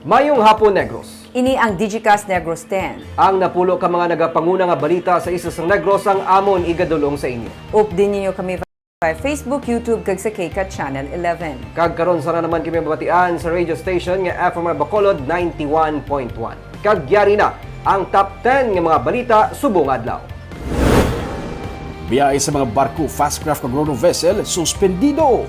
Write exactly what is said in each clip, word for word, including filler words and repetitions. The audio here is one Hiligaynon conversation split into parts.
Mayong hapon, Negros. Ini ang Digicast Negros ten. Ang napulo ka mga nagapanguna nga balita sa isla sang Negros ang amon igadulong sa inyo. Updi ninyo kami via Facebook, YouTube, kag sa KCAT Channel eleven. Kag karon, sana naman kami mabatian sa radio station nga F M R Bacolod ninety-one point one. Kag yari na ang top ten nga mga balita subong adlaw. Biyahe sa mga barko, fast craft kag ro-ro vessel, suspendido.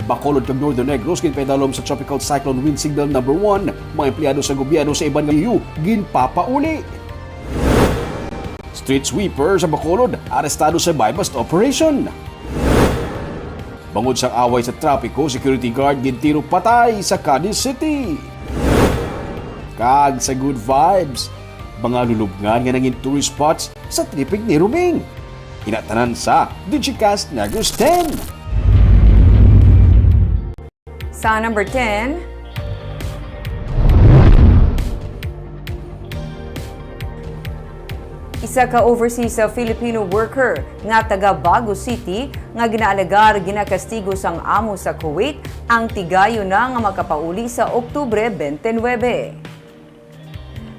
Bacolod kag Northern Negros ginpaidalom sa Tropical Cyclone Wind Signal Number One. Mga empleyado sa gobyerno sa iban nga L G U ginpapauli. Street sweeper sa Bacolod arestado sa buy-bust operation. Bangod sang away sa trapiko, security guard gintiro patay sa Cadiz City. Kag sa good vibes, mga lulubngan nga nangin tourist spots sa tripig ni Roming. Ina tanan sa Digicast Negros ten. Sa number ten, isa ka overseas Filipino worker nga taga Bago City nga ginaalegar ginakastigo sang amo sa Kuwait ang tigayon na nga makapauli sa Oktubre twenty-nine.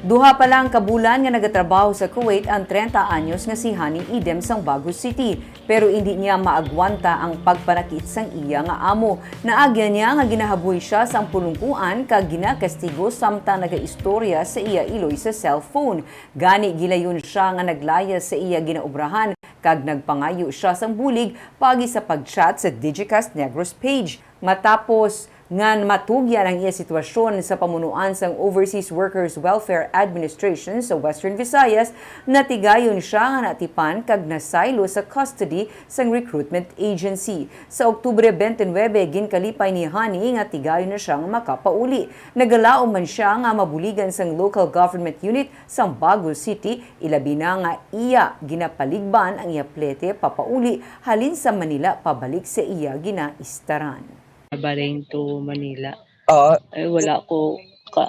Duha pa lang ka bulan nga nagatrabaho sa Kuwait ang treinta anyos nga si Honey Idem sang Bago City, pero indi niya maagwanta ang pagpanakit sang iya nga amo. Naagyan niya nga ginahaboy siya sang pulungkuan kag ginakastigo samtang nagaistorya sa iya iloy sa cellphone. Gani, gilayon siya nga naglayas sa iya ginaobrahan kag nagpangayo siya sang bulig paagi sa pag-chat sa Digicast Negros page. Matapos nga matugyan ang iya sitwasyon sa pamunuan sang Overseas Workers Welfare Administration sa Western Visayas, natigayon siya nga natipan kag nasaylo sa custody sang recruitment agency. Sa Oktubre twenty-nine, ginkalipay ni Honey nga tigayon na siya nga makapauli. Nagalaom man siya nga mabuligan sang local government unit sang Bago City, ilabi na nga iya ginapaligban ang iya plete papauli halin sa Manila pabalik sa iya ginaistaran. Bahrain to Manila. Oo. Ay, wala ko ka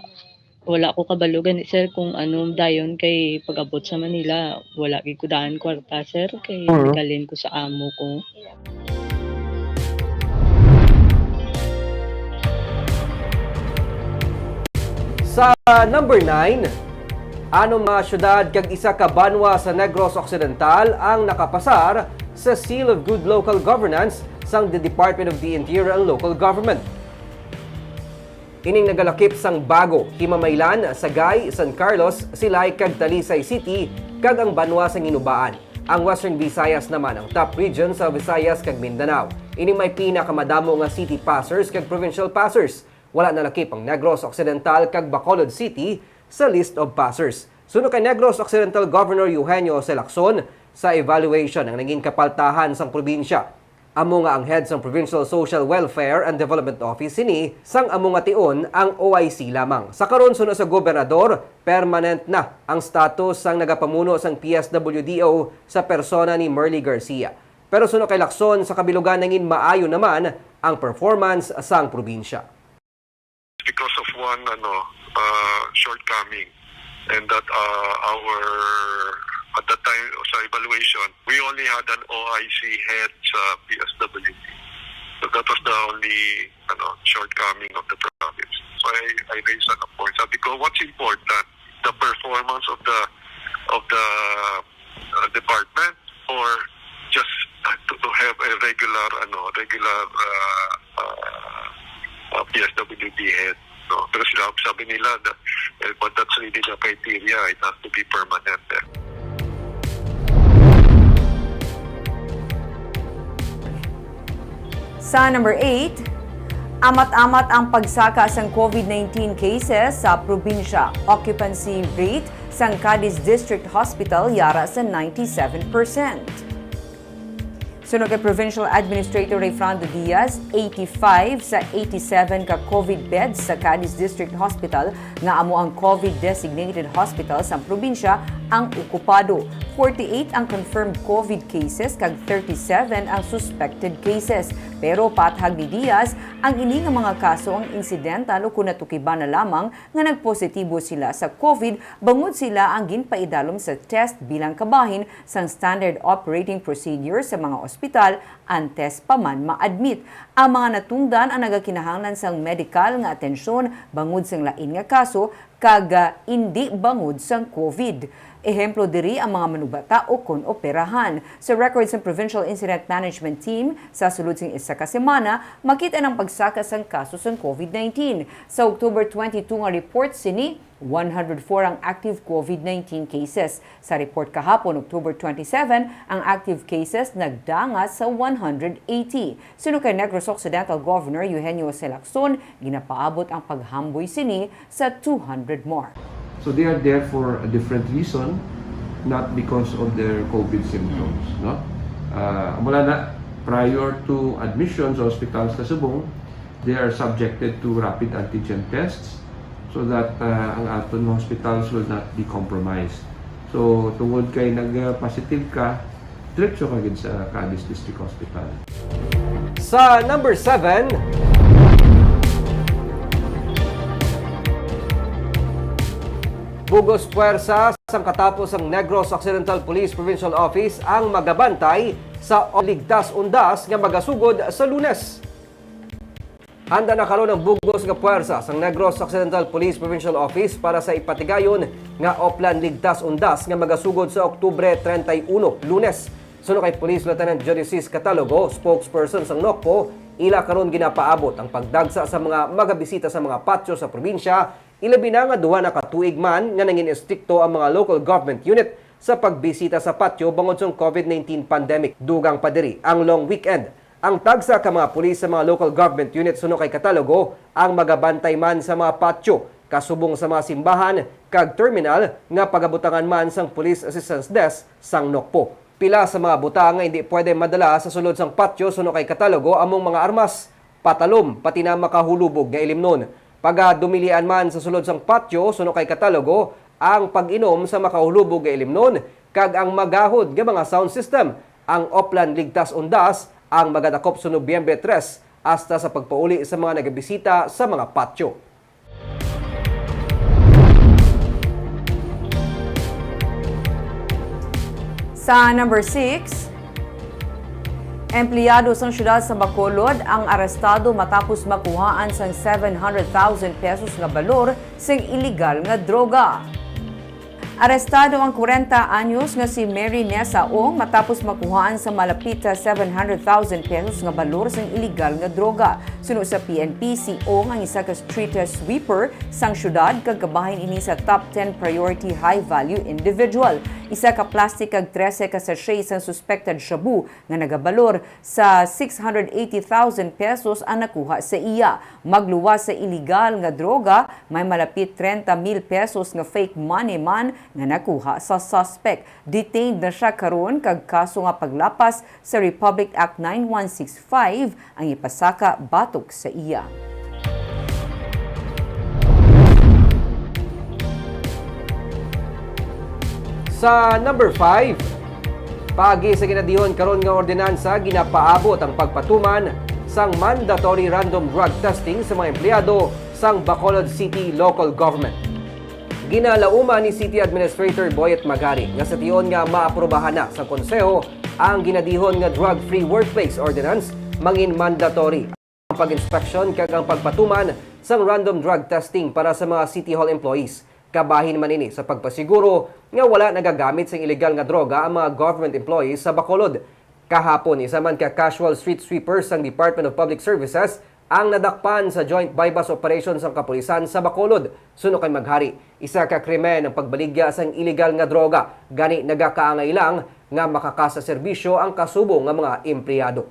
wala ko kabalo gani, sir, kung ano dayon kay pag-abot sa Manila, wala gid ko daan kwarta, sir, kay Mhm. Naghalin ko sa amo ko. Sa number nine, anom nga syudad kag isa ka banwa sa Negros Occidental ang nakapasar sa Seal of Good Local Governance sang the Department of the Interior and Local Government. Ining nagalakip sang Bago, Himamaylan, Sagay, San Carlos, Silay, kag Talisay City, kag ang banwa sang Ginubaan. Ang Western Visayas naman ang top region sa Visayas kag Mindanao. Ini may pinakamadamo nga city passers kag provincial passers. Wala nalakip ang Negros Occidental kag Bacolod City sa list of passers. Suno kay Negros Occidental Governor Eugenio Jose Lacson, sa evaluation ang nangin kapaltahan sang probinsya. Amo nga ang head sang Provincial Social Welfare and Development Office sini, sang amo nga tion ang O I C lamang. Sa karon, suno sa gobernador, permanent na ang status sang nagapamuno sang P S W D O sa persona ni Merly Garcia. Pero suno kay Lacson, sa kabilugan nangin maayo naman ang performance sang probinsya. Because of one ano uh, shortcoming, and that uh, our at that time sa evaluation, we only had an O I C head sa P S W D. So that was the only ano shortcoming of the province. So I, I raised an point. Sabi ko, what's important? The performance of the of the uh, department, or just uh, to, to have a regular ano regular uh, uh, uh, P S W D head, no? Pero sila sabi nila na, eh, but that's really the criteria, it has to be permanent eh. Sa number eight, amat-amat ang pagsaka sang COVID nineteen cases sa probinsya. Occupancy rate sang Cadiz District Hospital yara sa ninety-seven percent. Suno kay Provincial Administrator Rayfrando Diaz, eighty-five sa eighty-seven ka COVID beds sa Cadiz District Hospital nga amo ang COVID designated hospital sang probinsya ang okupado. Forty-eight ang confirmed COVID cases kag thirty-seven ang suspected cases. Pero pathag ni Diaz, ang ini nga mga kaso ang insidental o kon natukiban na lamang nga nagpositibo sila sa COVID bangod sila ang ginpaidalom sa test bilang kabahin sang standard operating procedure sa mga ospital antes pa man ma-admit. Ang mga natungdan ang nagakinahanglan sang medikal nga atensyon bangod sang lain nga kaso kag, ah, indi bangod sang COVID. Ehemplo diri ang mga manubata o kon operahan. Sa record sang Provincial Incident Management Team, sa sulod sing isa ka semana, makit-an ang pagsaka sang kaso sang COVID nineteen. Sa October twenty-two nga report sini, one hundred four ang active COVID nineteen cases. Sa report kahapon, October twenty-seven, ang active cases nagdangat sa one hundred eighty. Suno kay Negros Occidental Governor Eugenio Jose Lacson, ginapaabot ang paghamboy sini sa two hundred more. So they are there for a different reason, not because of their COVID symptoms. No? Ah, mula na, prior to admission sa hospital sa Subong, they are subjected to rapid antigen tests so that ah, ang aton mga hospitals will not be compromised. So tungod kay nag-positive ka, diretso ka gid sa Cadiz District Hospital. Sa number seven, bugos puwersa sang katapos ang Negros Occidental Police Provincial Office ang magabantay sa ligtas undas nga magasugod sa Lunes. Handa na karon ang bugos nga puwersa sang Negros Occidental Police Provincial Office para sa ipatigayon nga Oplan Ligtas Undas nga magasugod sa Oktubre treinta y uno, Lunes. Suno kay Police Lieutenant Dionysys Catalogo, spokesperson sang NOCPO, ila karon ginapaabot ang pagdagsa sa mga magabisita sa mga patio sa probinsya, ilabi na nga duha na ka tuig man nga nangin-estrikto ang mga local government unit sa pagbisita sa patio bangod sang COVID nineteen pandemic. Dugang pa diri ang long weekend. Ang tagsa ka mga pulis sa mga local government unit suno kay Catalogo ang magabantay man sa mga patio, kasubong sa mga simbahan kag terminal nga pagabutangan man sang Police Assistance Desk sang NOCPO. Pila sa mga butang nga indi pwede madala sa sulod sang patio suno kay Catalogo among mga armas, patalom, pati na makahulubog nga ilimnon. Pagadumilian man sa sulod sang patio suno kay Catalogo ang pag-inom sa makahulubog nga ilimnon kag ang magahod nga mga sound system. Ang Oplan Ligtas Undas ang magadakop sa Nobyembre tres hasta sa pagpauli sa mga nagabisita sa mga patio. Sa number six, empleyado sang siyudad sa Bacolod ang arestado matapos makuhaan sang seven hundred thousand pesos nga balor sing iligal nga droga. Arestado ang kwarenta anyos nga si Mary Nessa Ong matapos makuhaan sa malapit sa seven hundred thousand pesos nga balor sang iligal nga droga. Suno sa P N P, si Ong ang isa ka street sweeper sang siyudad kag kabahin ini sa top ten priority high-value individual. Isa ka plastic kag trese ka sachet sang suspected shabu nga nagabalor sa six hundred eighty thousand pesos ang nakuha sa iya. Magluwas sa iligal nga droga, may malapit treinta mil pesos nga fake money man nga nakuha sa suspect. Detained na siya karon kag kaso nga paglapas sa Republic Act nine one six five ang ipasaka batok sa iya. Sa number five, paagi sa ginadihon karon nga ordinansa, ginapaabot ang pagpatuman sang mandatory random drug testing sa mga empleyado sang Bacolod City Local Government. Ginalauman ni City Administrator Boyet Magari nga sa tion nga maaprubahan na sa Konseho ang ginadihon nga Drug-Free Workplace Ordinance, mangin mandatory ang pag-inspeksyon kag ang pagpatuman sang random drug testing para sa mga City Hall employees. Kabahin man ini sa pagpasiguro nga wala nagagamit sang iligal nga droga ang mga government employees sa Bacolod. Kahapon, isa man ka casual street sweeper sang Department of Public Services ang nadakpan sa joint buy-bust operation sang kapulisan sa Bacolod. Suno kay Maghari, isa ka krimen ang pagbaligya sang iligal nga droga, gani nagakaangay lang nga makakasaserbisyo ang kasubong nga mga empleyado.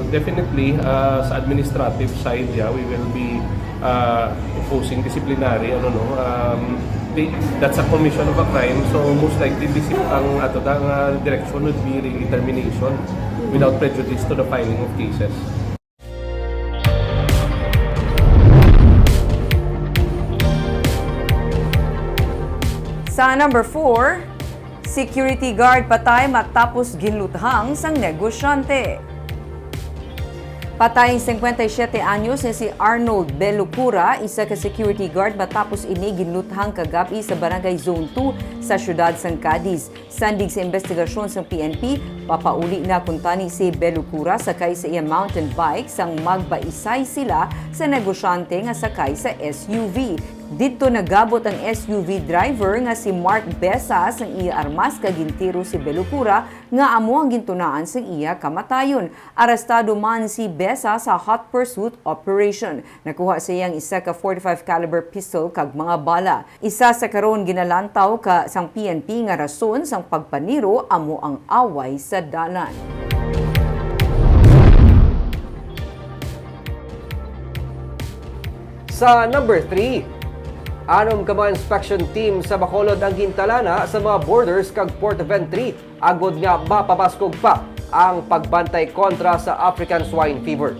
Definitely, uh, sa administrative side, yeah, we will be uh, imposing disciplinary, ano, no? Um, the, that's a commission of a crime, so most likely this ang ato da nga direction would be really termination without prejudice to the filing of cases. Sa number four, Security guard patay matapos ginluthang sang negosyante. Patay ang singkwenta y siyete anyos nga si Arnold Belocura, isa ka security guard, matapos ini ginluthang kagab-i sa Barangay Zone two sa siyudad sang Cadiz. Sandig sa imbestigasyon sang P N P, papauli na kuntani si Belocura sakay sa iya mountain bike sang magbaisay sila sa negosyante nga sakay sa S U V. Didto nagabot ang S U V driver nga si Mark Besa sang iya armas kag gintiro si Belocura nga amo ang gintunaan sang iya kamatayon. Arestado man si Besa sa hot pursuit operation. Nakuha sa iya ang isa ka forty-five caliber pistol kag mga bala. Isa sa karon ginalantaw ka sang P N P nga rason sang pagpaniro amo ang away sa dalan. Sa number three, anom ka mga inspection team sa Bacolod ang gintalana sa mga borders kag port of entry agod nga mapabaskog pa ang pagbantay kontra sa African Swine Fever.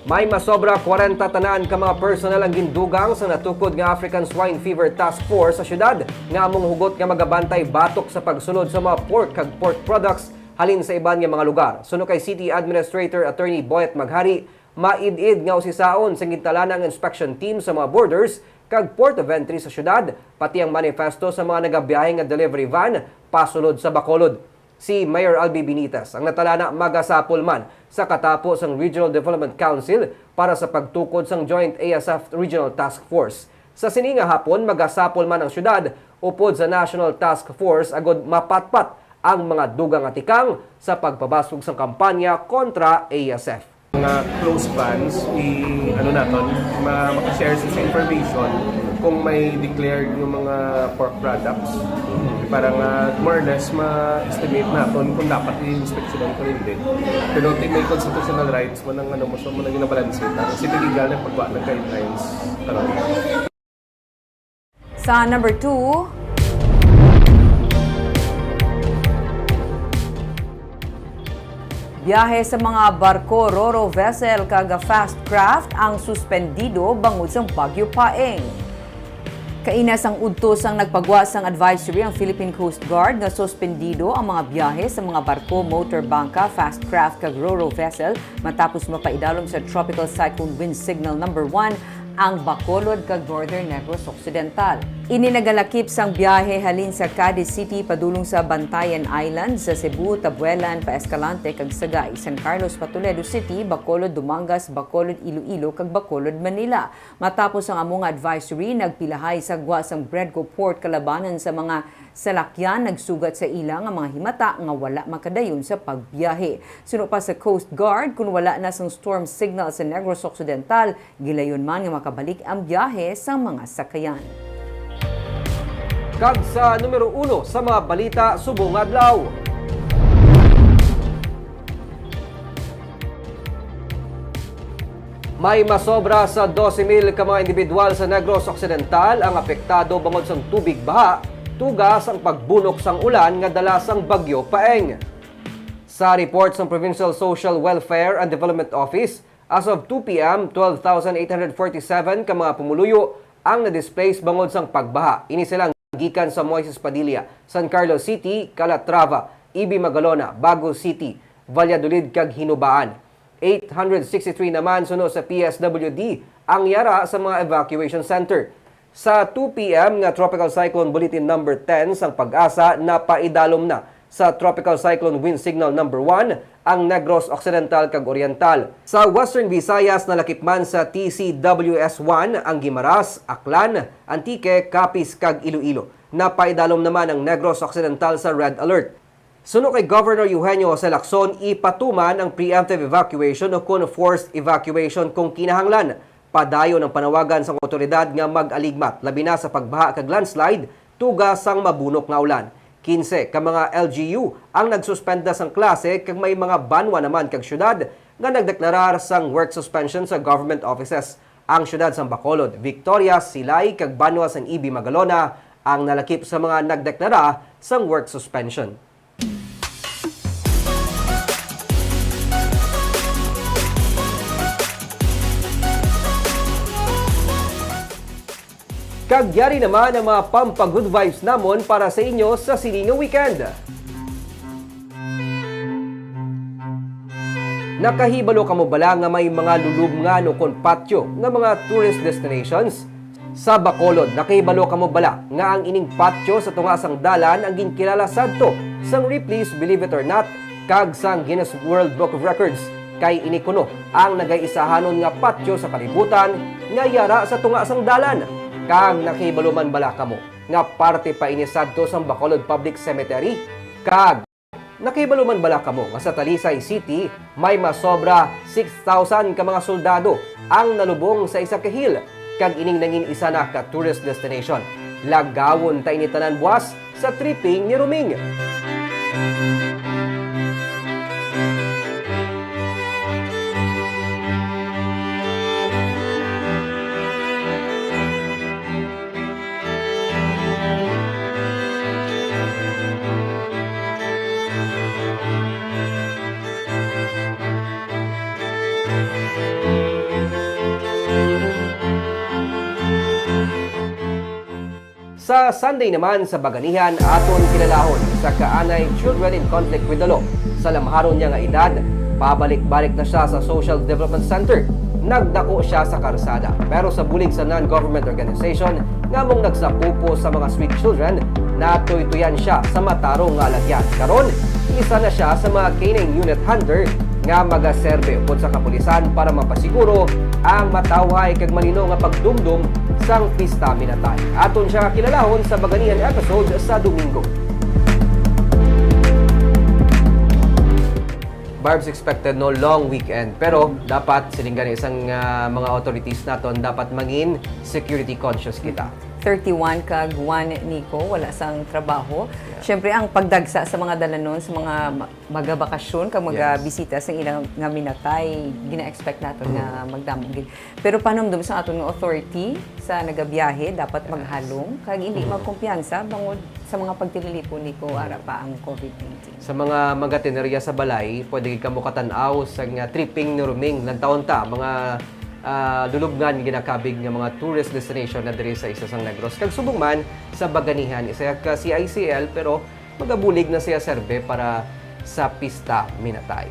May masobra kwarenta tanan ka mga personnel ang gindugang sa natukod nga African Swine Fever Task Force sa syudad nga among hugot nga magabantay batok sa pagsulod sa mga pork kag pork products halin sa iban nga mga lugar. Suno kay City Administrator Attorney Boyet Maghari, maid-id nga usisaon sang gintalana ang inspection team sa mga borders kag port of entry sa syudad, pati ang manifesto sa mga nagabiyahe nga delivery van pasulod sa Bacolod. Si Mayor Albi Benitez ang natalana magasapol man sa katapo sang Regional Development Council para sa pagtukod sang Joint A S F Regional Task Force. Sa sini nga hapon, magasapol man ang syudad upod sa National Task Force agud mapatpat ang mga dugang nga tikang sa pagpabaskog sang kampanya kontra A S F. Mga close vans, i-, ano naton, ma-, maka-share sa information kung may declared nga mga pork products. Para nga more or less ma-estimate naton kung dapat i-inspeksyonan o hindi. Pero ti-, may constitutional rights mo nang ano mo, so mo na ginabalanse. Ang City Legal na pagwa ng guidelines. Karon. Sa number two, biyahe sa mga barko, ro-ro vessel, kag fast craft ang suspendido bangod sang Bagyo Paeng. Kaina sang udto sang nagpagwa sang advisory ang Philippine Coast Guard nga suspendido ang mga biyahe sa mga barko, motor bangka, fast craft, kag ro-ro vessel matapos mapaidalom sa Tropical Cyclone Wind Signal number one ang Bacolod kag Northern Negros Occidental. Ini nagalakip sang biyahe halin sa Cadiz City padulong sa Bantayan Island, sa Cebu, Tabuelan pa Escalante kag Sagay, San Carlos pa Toledo City, Bacolod, Dumangas, Bacolod, Iloilo kag Bacolod, Manila. Matapos ang amo nga advisory, nagpilahay sa gwa sang Bredco Port kalabanan sa mga salakyan nagsugat sa ila nga mga himata nga wala makadayon sa pagbiyahe. Suno pa sa Coast Guard, kun wala na sang storm signal sa Negros Occidental, gilayon man nga makabalik ang biyahe sang mga sakayan. Kag sa numero uno sa mga balita subong adlaw. May masobra sa dose mil ka mga individual sa Negros Occidental ang apektado bangod sang tubig baha, tuga sang pagbunok sang ulan nga dala sang Bagyo Paeng. Sa report sang Provincial Social Welfare and Development Office, as of two P M, twelve thousand eight hundred forty-seven ka mga pumuluyo ang na-displace bangod sang pagbaha. Ini sila ang gikan sa Moises Padilla, San Carlos City, Calatrava, Ibi Magalona, Bago City, Valladolid, kag Hinubaan. Eight hundred sixty-three naman suno sa P S W D ang yara sa mga evacuation center. Sa two P M nga Tropical Cyclone Bulletin Number ten sang PAGASA, napaidalom na sa Tropical Cyclone Wind Signal Number one ang Negros Occidental kag Oriental. Sa Western Visayas, nalakip man sa T C W S one ang Guimaras, Aklan, Antique, Capiz, kag Iloilo. Napaidalom naman ang Negros Occidental sa Red Alert. Suno kay Governor Eugenio Jose Lacson, ipatuman ang preemptive evacuation o kon forced evacuation kung kinahanglan. Padayon ang panawagan sang awtoridad nga mag-aligmat, labi na sa pagbaha kag landslide, tuga sang mabunok nga ulan. Kinse ka mga L G U ang nagsuspenda sang klase, kag may mga banwa naman kag syudad nga nagdeklarar sang work suspension sa government offices. Ang syudad sang Bacolod, Victoria, Silay, kag banwa sang Ibi Magalona ang nalakip sa mga nagdeklara sang work suspension. Kag yari naman ang mga pampagood vibes namon para sa inyo sa sini nga weekend. Nakahibalo kamo bala nga may mga lulubngan ukon patio nga mga tourist destinations? Sa Bacolod, nakahibalo kamo bala nga ang ining patio sa tunga sang dalan ang ginkilala sadto sang Ripley's Believe It or Not kag sang Guinness World Book of Records, kay ini kuno ang nagaisahanon nga patio sa kalibutan nga yara sa tunga sang dalan. Kag nakahibalo man bala kamo nga parte pa ini sadto sang Bacolod Public Cemetery? Kag nakahibalo man bala kamo nga sa Talisay City may masobra six thousand ka mga soldado ang nalubong sa isa ka hill, kag ining nangin isa na ka tourist destination? Lagawon ta ini tanan buas sa Tripping ni Roming. Sa Sunday naman sa Baganihan, aton kilalahon sa kaanay Children in Conflict with the Law. Sa lamharon niya nga edad, pabalik-balik na siya sa Social Development Center. Nagdako siya sa karsada. Pero sa bulig sa non-government organization nga among nagsapupo sa mga street children, natuytuyan siya sa matarong nga alagyan. Karon, isa na siya sa mga K nine Unit Handler nga magaserbe upod sa kapulisan para mapasiguro ang matawhay kag malino nga pagdumdom sang Pista Minatay. Aton siya kilalahon sa Baganihan episode sa Domingo. Barbs, expected no long weekend, pero dapat siling gani sang, ah, mga authorities naton, dapat mangin security conscious kita. Thirty-one kag one, Nico, wala sang trabaho. Yeah. Siyempre, ang pagdagsa sa mga dalanon, sa mga ma-, magabakasyon kag Yes. magabisita sa ilang nga minatay, gina-expect naton nga Mm. magdamo gid. Pero panumdom sa aton nga authority sa nagabiyahe, dapat Yes. maghalong kag hindi Mm. magkumpiyansa bangod sa mga pagtililipon, Nico, Mm. ara pa ang covid nineteen. Sa mga magatinerya sa balay, pwede gid kamo katan-aw sa nga Tripping ni Roming. Lantawon ta, mga, ah, lulubngan ginakabig nga mga tourist destination na diri sa isa sang Negros. Kag subong man sa Baganihan, isa ka C I C L, pero magabulig na siya serbe para sa Pista Minatay.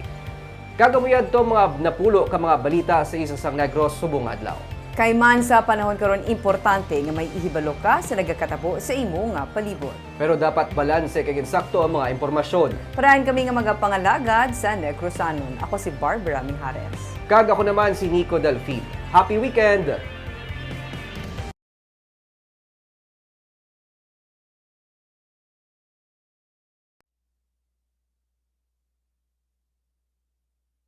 Kag amo yadto mga napulo ka mga balita sa isa sang Negros subong nga adlaw. Kay man sa panahon karon, importante nga may ihibalo ka sa nagakatabo sa imo nga palibot. Pero dapat balanse kag insakto ang mga impormasyon. Parahan kami nga magapangalagad sa Negrosanon. Ako si Barbara Mijares. Kag ako naman si Nico Delfin. Happy weekend!